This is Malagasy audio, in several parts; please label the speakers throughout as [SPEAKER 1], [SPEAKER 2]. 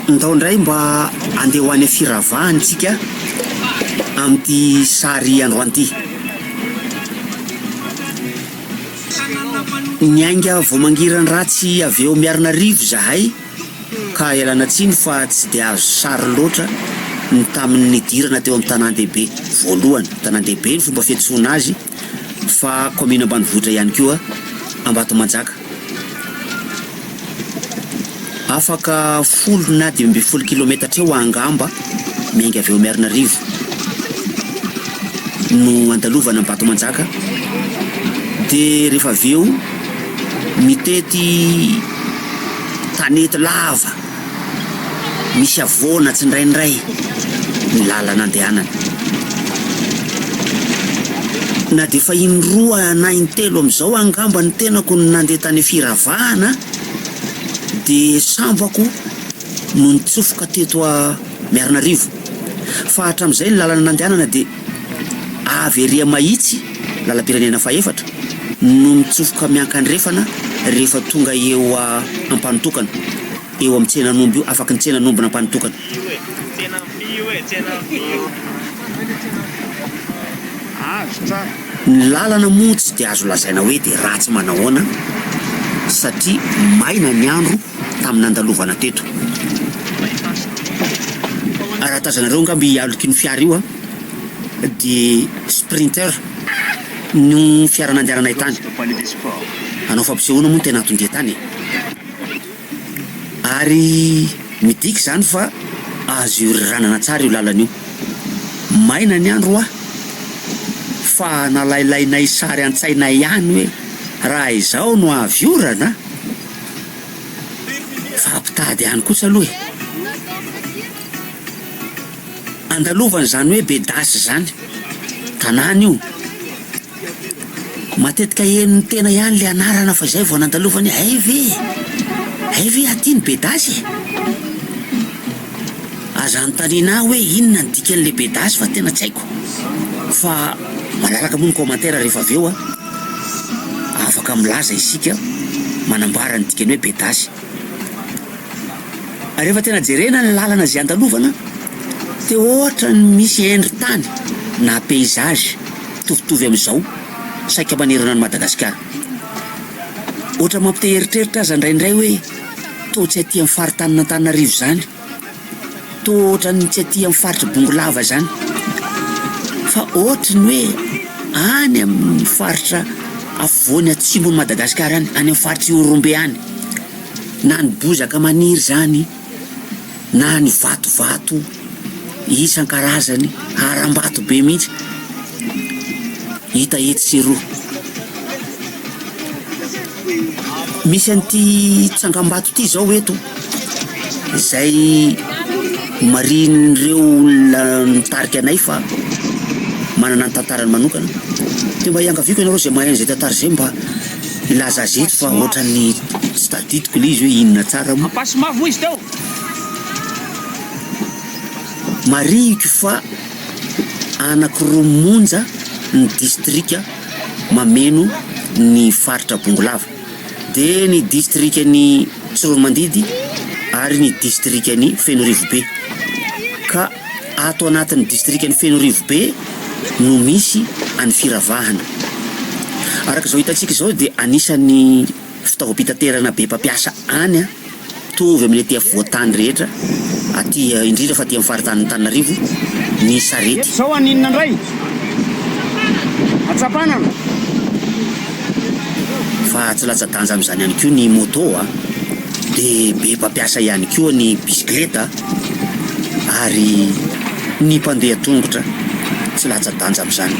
[SPEAKER 1] Ndao indray mba andeha ho any Firavahana isika amin'ity sary androany ity. Niainga vao mangiran-dratsy avy eo Miarinarivo izahay ka ialana tsiny fa tsy dia azo sary loatra ny tamin'ny nidirana teo amin'ny tanàn-dehibe voalohany. Tanàn-dehibe ny fomba fiantsoana azy fa kaominina ambanivohitra ihany koa Ambatomanjaka. Afaka folo na 15 kilometatra eo angamba miainga avy eo Miarinarivo no andalovana Ambatomanjaka dia rehefa avy eo mitety tanety lava misy havoana tsindraindray ny lalana andehanana. Na dia efa indroa na intelo amin'izao angamba ny tenako no nandeha tany Firavahana dia sambako no nitsofoka teto Miarinarivo. Fa hatramin'izay ny lalana nandehanana dia avy ery Mahitsy, lalam-pirenena fahefatra, no mitsofoka miankandrefana rehefa tonga eo Ampanotokana, eo amin'ny tsenan'omby io, afaky ny tsenan'ombin'Ampanotokana. Ny lalana moa tsy dia azo lazaina hoe dia ratsy manahoana satria maina ny andro tamin'ny nandalovana teto. Raha tazanareo angamba i aloky ny fiara io dia sprinter no fiara nandehananay tany. Hanao fampisehoana moa no tena anton-dia tany e. Ary midika izany fa azo ioriranana tsara io lalana io. Maina ny andro hoa fa nalailainay sary an-tsaina ihany hoe raha izao no avy orana fa hampitady ihany kosa aloha e. Andalovana izany hoe Bedasy izany. Tanàna io. Matetika henon'ny tena ihany le anarana fa izay vao nandalovany hoe hay ve e! Hay ve aty ny Bedasy e! Aza anontaniana ahy hoe inona ny dikan'le Bedasy fa tena tsy haiko. Fa malalaka moa ny commentaire rehefa avy eo a! Afaka milaza isika manambara ny dikany hoe Bedasy. Rehefa tena jerena ny lalana izay andalovana dia ohatran'ny misy endri-tany na paysage mitovitovy amin'izao saika manerana an'i Madagasikara. Ohatra mampite hieritreritra aza indraindray hoe toa tsy aty amin'ny faritanin'Antananarivo izany, toa ohatran'ny tsy aty amin'ny faritr'i Bongolava izany fa ohatry ny hoe any amin'ny faritra afovoany atsimon'i Madagasikara any, any amin'ny faritr'Ihorombe any. Na ny bozaka maniry izany, na ny vatovato isan-karazany, harambato be mihitsy hita etsy sy eroa. Misy an'ity tsangambato ity izao eto, izay marihin'ireo olona nitarika anay fa manana ny tantarany manokana. Dia mba iangaviako ianareo izay mahay an'izay tantara izay mba Hilaza azy eto fa ohatran'ny tsy tadidiko ilay izy hoe inona tsara moa.
[SPEAKER 2] Ampasimavo moa izy teo.
[SPEAKER 1] Marihiko fa anankiroa monja ny distrika mameno ny faritra Bongolava, dia ny distrikan'i Tsiroanomandidy ary ny distrikan'i Fenorivobe. Ka ato anatin'ny distrikan'i Fenorivobe no misy an'i Firavahana. Araka izao hitantsika izao dia anisan'ny fitaovam-pitaterana be mpampiasa any, mitovy amin'ny aty afovoan-tany rehetra, aty indrindra fa aty amin'ny faritanin'Antananarivo, ny sarety.
[SPEAKER 2] Eto izao haninona indray? Hatsapanana.
[SPEAKER 1] Fa tsy latsa-danja amin'izany ihany koa ny moto a! Dia be mpampiasa ihany koa ny bisikileta ary ny mpandeha tongotra tsy latsa-danja amin'izany.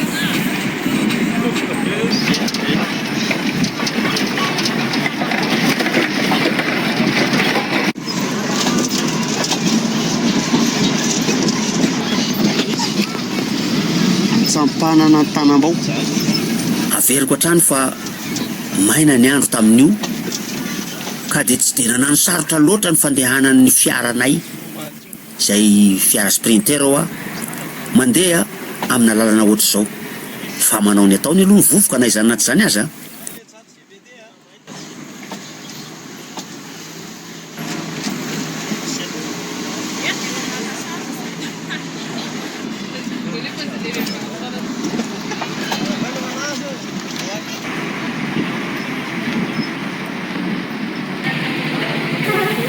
[SPEAKER 2] Sampanana Antanambao.
[SPEAKER 1] Averiko hatrany fa maina ny andro tamin'io ka dia tsy dia nanano sarotra loatra ny fandehanan'ny fiaranay izay fiara sprinter hoa mandeha amina lalana ohatr'izao fa manao ny ataony aloha ny vovoka na izany na tsy izany aza.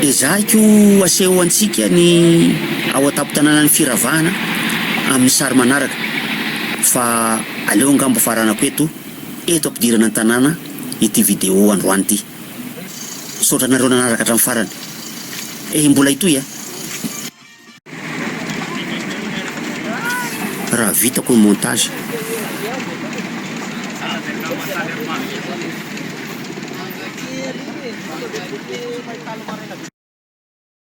[SPEAKER 1] Ezahiko aseho antsika ny ao an-tampon-tanànan'i Firavahana amin'ny sary manaraka fa aleo angamba faranako eto eto ampidirana an-tanàna ity vidéo androany ity. Misaotra anareo nanaraka hatramin'ny farany. Eh mbola hitohy a! Raha vitako ny montage.